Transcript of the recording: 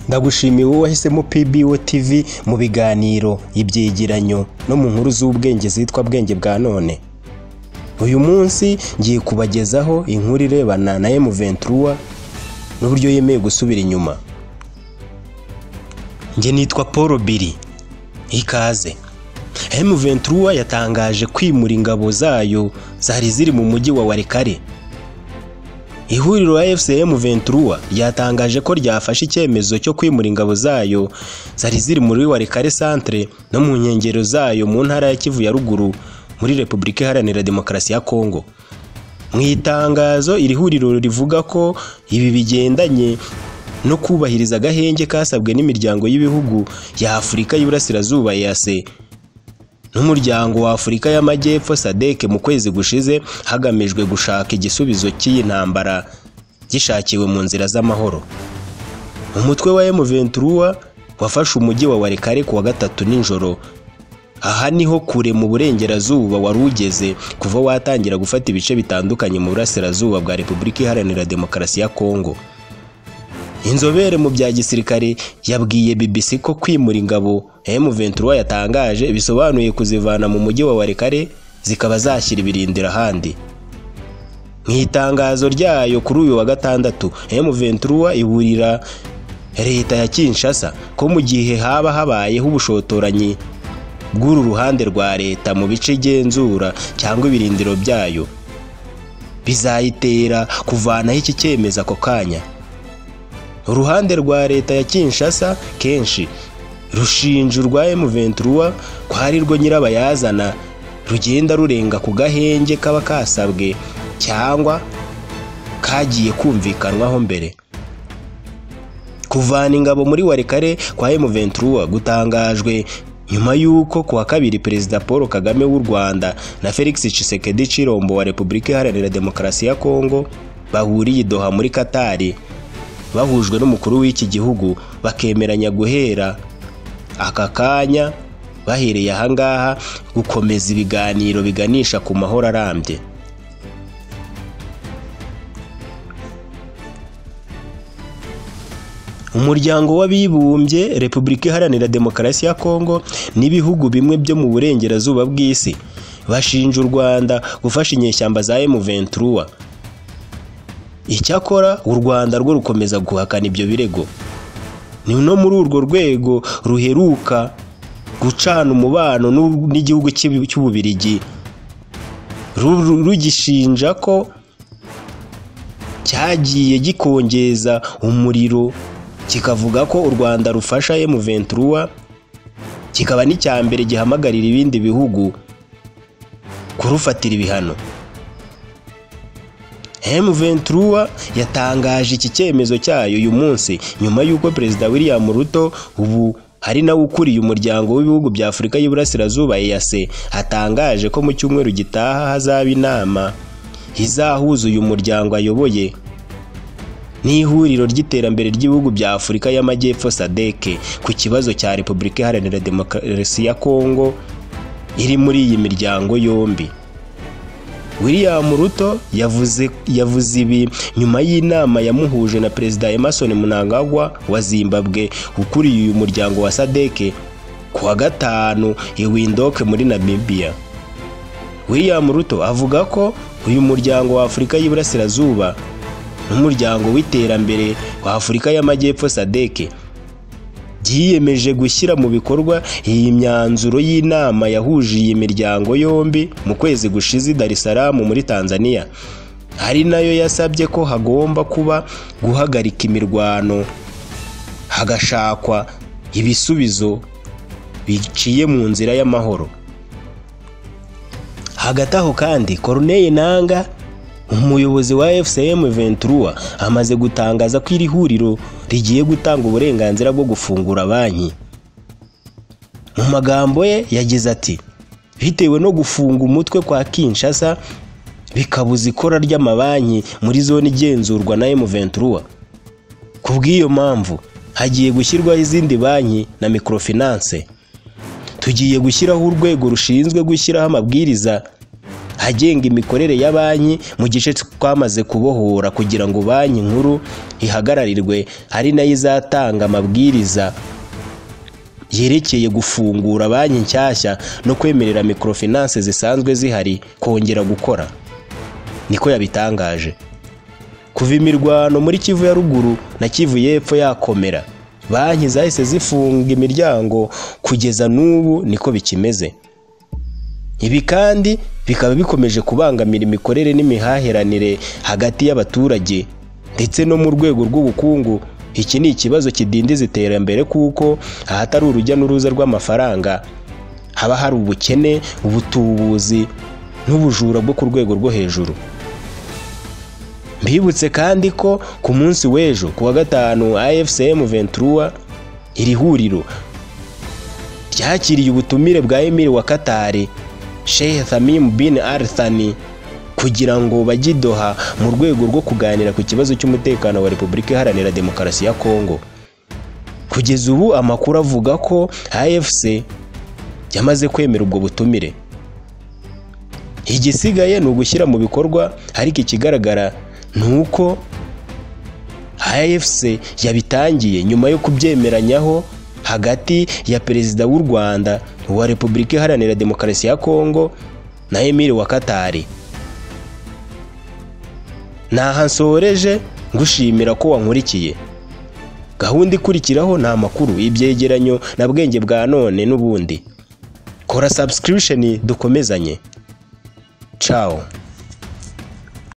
Ndagushimiye wowe wahisemo PBO TV mu biganiro, ibyegeranyo no mu nkuru z'ubwenge zitwa Bwenge bwa none. Uyu munsi ngiye kubagezaho inkuru irebana na M23 n'uburyo yemeye gusubira inyuma. Njye nitwa Paul Biri. Ikaze. M23 yatangaje kwimura ingabo zayo zari ziri mu mujyi wa Walikale. Ihuriro AFC M23 ryatangaje ko ryafashe icyemezo cyo kwimura ingabo zayo zari ziri muri Walikale centre no mu nkengero zayo mu ntara ya Kivu ya ruguru muri Republika Iharanira Demokarasi ya Kongo. Mu itangazo iri huriro rivuga ko ibi bigendanye no kubahiriza agahenge kasabwe n'imiryango y'ibihugu ya Afurika y'Iburasirazuba EAC n'umuryango wa Afurika y'Amajyepfo SADC mu kwezi gushize, hagamijwe gushaka igisubizo cy'iyi ntambara gishakiwe mu nzira z'amahoro. Umutwe wa M23 wafashe umujyi wa Walikale kuwa gatatu nijoro. Aha niho kure mu burengerazuba wari ugeze kuva watangira gufata ibice bitandukanye mu burasirazuba bwa Republika Iharanira Demokarasi ya Kongo. Inzobere mu bya gisirikare yabwiye BBC ko kwimura ingabo M23 yatangaje bisobanuye kuzivana mu mujyi wa Walikale zikaba zashyira ibirindiro ahandi. Mu itangazo ryayo kuri uyu wa gatandatu, M23 iburira leta ya Kinshasa ko mu gihe haba habayeho ubushotoranyi bw'uru ruhande rwa leta mu bice igenzura cyangwa ibirindiro byayo, bizayitera kuvanaho iki cyemezo ako kanya. Uruhande rwa leta ya Kinshasa kenshi rushinja urwa M23 ko ari rwo nyirabayazana rugenda rurenga ku gahenge kaba kasabwe cyangwa kagiye kumvikanwaho mbere. Kuvana ingabo muri Walikale kwa M23 gutangajwe nyuma y'uko kuwa kabiri Perezida Paul Kagame w'u Rwanda na Felix Tshisekedi Tshilombo wa Republika Iharanira Demokarasi ya Kongo bahuriye i Doha muri Katari, bahujwe n'umukuru w'iki gihugu, bakemeranya guhera aka kanya bahereye ahangaha gukomeza ibiganiro biganisha ku mahoro arambye. Umuryango w'abibumbye, Republika Iharanira Demokarasi ya Kongo n'ibihugu bimwe byo mu burengerazuba bw'isi bashinja u Rwanda gufasha inyeshyamba za M23. Icyakora u Rwanda rwo rukomeza guhakana ibyo birego. Ni no muri urwo rwego ruheruka gucana umubano n'igihugu cy'Ububirigi, rugishinja ko cyagiye gikongeza umuriro, kikavuga ko u Rwanda rufasha M23, kikaba n'icya mbere gihamagarira ibindi bihugu kurufatira ibihano. M23 yatangaje iki cyemezo cyayo uyu munsi nyuma y'uko Perezida William Ruto, ubu hari nawe ukuriye umuryango w'ibihugu bya Afurika y'Iburasirazuba EAC, atangaje ko mu cyumweru gitaha hazaba inama izahuza uyu muryango ayoboye n'ihuriro ry'iterambere ry'ibihugu bya Afurika y'Amajyepfo SADC ku kibazo cya Republika Iharanira Demokarasi ya Kongo iri muri iyi miryango yombi. William Ruto yavuze ibi nyuma y'inama yamuhuje na Perezida Emmerson Mnangagwa wa Zimbabwe ukuriye uyu muryango wa SADC kuwa gatanu i Windhoek muri Namibia. William Ruto avuga ko uyu muryango wa Afurika y'Iburasirazuba n'umuryango w'iterambere wa Afurika y'Amajyepfo SADC byiyemeje gushyira mu bikorwa iyi myanzuro y'inama yahuje iyi miryango yombi mu kwezi gushize i Dar es Salaam muri Tanzania, ari nayo yasabye ko hagomba kuba guhagarika imirwano hagashakwa ibisubizo biciye mu nzira y'amahoro. Hagati aho kandi Corneille Nangaa, umuyobozi wa AFC M23, amaze gutangaza ko iri huriro rigiye gutanga uburenganzira bwo gufungura banki. Mu magambo ye yagize ati: bitewe no gufunga umutwe kwa Kinshasa bikabuza ikora ry'amabanki muri zone igenzurwa na M23, kubw'iyo mpamvu hagiye gushyirwaho izindi banki na microfinance. Tugiye gushyiraho urwego rushinzwe gushyiraho amabwiriza agenga imikorere ya banki mu gice twamaze kubohora kugira ngo banki nkuru ihagararirwe, ari nayo izatanga amabwiriza yerekeye gufungura banki nshyashya no kwemerera microfinance zisanzwe zihari kongera gukora, niko yabitangaje. Kuva imirwano muri Kivu ya ruguru na Kivu y'epfo yakomera, banki zahise zifunga imiryango kugeza n'ubu niko bikimeze. Ibi kandi bikaba bikomeje kubangamira imikorere n'imihahiranire hagati y'abaturage ndetse no mu rwego rw'ubukungu. Iki ni ikibazo kidindiza iterambere kuko ahatari urujya n'uruza rw'amafaranga haba hari ubukene, ubutubuzi n'ubujura bwo ku rwego rwo hejuru. Mbibutse kandi ko ku munsi w'ejo ku wa gatanu AFC M23 iri huriro ryakiriye ubutumire bwa Emir wa Qatar Sheikh Tamim bin Al Thani kugira ngo bajye i Doha mu rwego rwo kuganira ku kibazo cy'umutekano wa Repubulika Iharanira Demokarasi ya Kongo. Kugeza ubu amakuru avuga ko AFC yamaze kwemera ubwo butumire. Igisigaye ni ugushyira mu bikorwa, ariko ikigaragara ni uko AFC yabitangiye nyuma yo kubyemeranyaho hagati ya Perezida w'u Rwanda wa Repubulika Iharanira Demokarasi ya Kongo na Emir wa Qatar. Naha nsoreje ngushimira ko wankurikiye. Gahunda ikurikiraho ni amakuru, ibyegeranyo na bwenge bwa none n'ubundi. Kora subscription dukomezanye. Ciao.